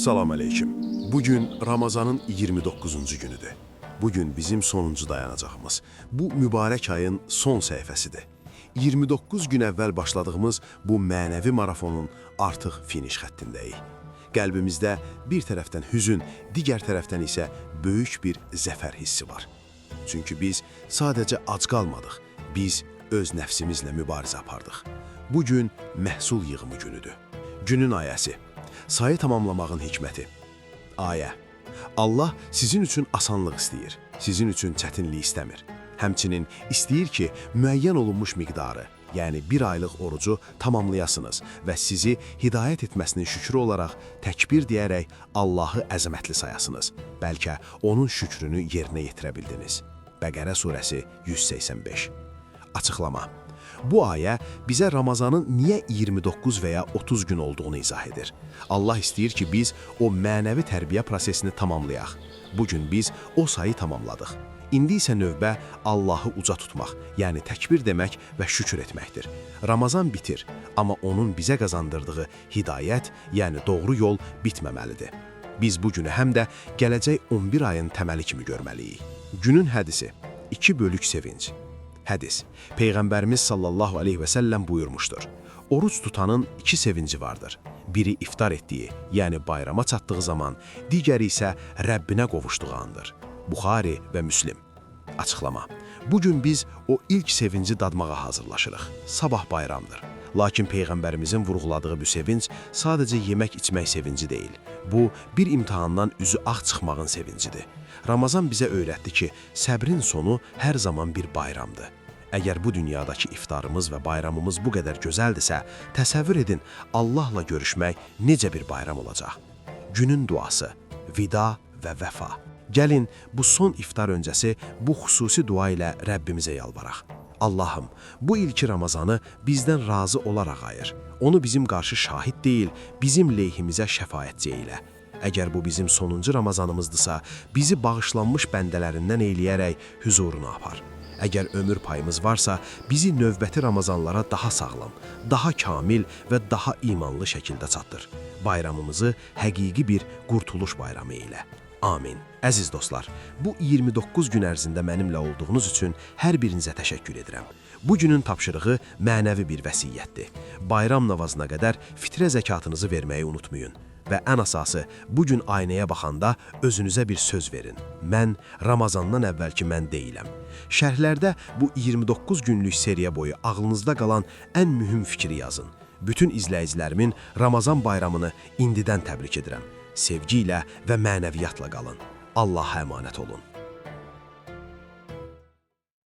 Salam əleykum. Bugün Ramazanın 29-cu günüdür. Bugün bizim sonuncu dayanacağımız. Bu mübarək ayın son səhifəsidir. 29 gün əvvəl başladığımız bu mənəvi marafonun artıq finiş xəttindəyik. Qəlbimizdə bir tərəfdən hüzün, digər tərəfdən isə böyük bir zəfər hissi var. Çünki biz sadəcə ac qalmadıq, biz öz nəfsimizlə mübarizə apardıq. Bu gün məhsul yığımı günüdür. Günün ayəsi. Sayı tamamlamağın hikməti. Ayə. Allah sizin üçün asanlıq istəyir, sizin üçün çətinlik istəmir. Həmçinin istəyir ki, müəyyən olunmuş miqdarı, yəni bir aylıq orucu tamamlayasınız və sizi hidayət etməsinin şükrü olaraq təkbir deyərək Allahı əzəmətli sayasınız. Bəlkə onun şükrünü yerinə yetirə bildiniz. Bəqərə surəsi 185. Açıqlama. Bu ayə bizə Ramazanın niyə 29 və ya 30 gün olduğunu izah edir. Allah istəyir ki, biz o mənəvi tərbiyə prosesini tamamlayaq. Bu gün biz o sayı tamamladıq. İndi isə növbə Allahı uca tutmaq, yəni təkbir demək və şükür etməkdir. Ramazan bitir, amma onun bizə qazandırdığı hidayət, yəni doğru yol bitməməlidir. Biz bu günü həm də gələcək 11 ayın təməli kimi görməliyik. Günün hədisi: 2 bölük sevinc. Hədis. Peyğəmbərimiz sallallahu aleyhi və səlləm buyurmuşdur. Oruc tutanın iki sevinci vardır. Biri iftar etdiyi, yəni bayrama çatdığı zaman, digəri isə Rəbbinə qovuşduğu andır. Buxari və Müslim. Açıqlama. Bu gün biz o ilk sevinci dadmağa hazırlaşırıq. Sabah bayramdır. Lakin Peyğəmbərimizin vurğuladığı bu sevinc sadəcə yemək içmək sevinci deyil. Bu, bir imtahandan üzü ağ çıxmağın sevincidir. Ramazan bizə öyrətdi ki, səbrin sonu hər zaman bir bayramdır. Əgər bu dünyadakı iftarımız və bayramımız bu qədər gözəldirsə, təsəvvür edin, Allahla görüşmək necə bir bayram olacaq. Günün duası, vida və vəfa. Gəlin bu son iftar öncəsi bu xüsusi dua ilə Rəbbimizə yalvaraq. Allahım, bu ilki Ramazanı bizdən razı olaraq ayır. Onu bizim qarşı şahid deyil, bizim lehimizə şəfaətçi eylə. Əgər bu bizim sonuncu Ramazanımızdısa, bizi bağışlanmış bəndələrindən eyləyərək hüzuruna apar. Əgər ömür payımız varsa, bizi növbəti Ramazanlara daha sağlam, daha kamil və daha imanlı şəkildə çatdır. Bayramımızı həqiqi bir qurtuluş bayramı eylə. Amin. Əziz dostlar, bu 29 gün ərzində mənimlə olduğunuz üçün hər birinizə təşəkkür edirəm. Bu günün tapşırığı mənəvi bir vəsiyyətdir. Bayram namazına qədər fitrə zəkatınızı verməyi unutmayın. Və ən əsası, bu gün aynaya baxanda özünüzə bir söz verin. Mən Ramazandan əvvəlki mən deyiləm. Şərhlərdə bu 29 günlük seriya boyu ağlınızda qalan ən mühüm fikri yazın. Bütün izləyicilərimin Ramazan bayramını indidən təbrik edirəm. Sevgi ilə və mənəviyyatla qalın. Allah'a əmanət olun.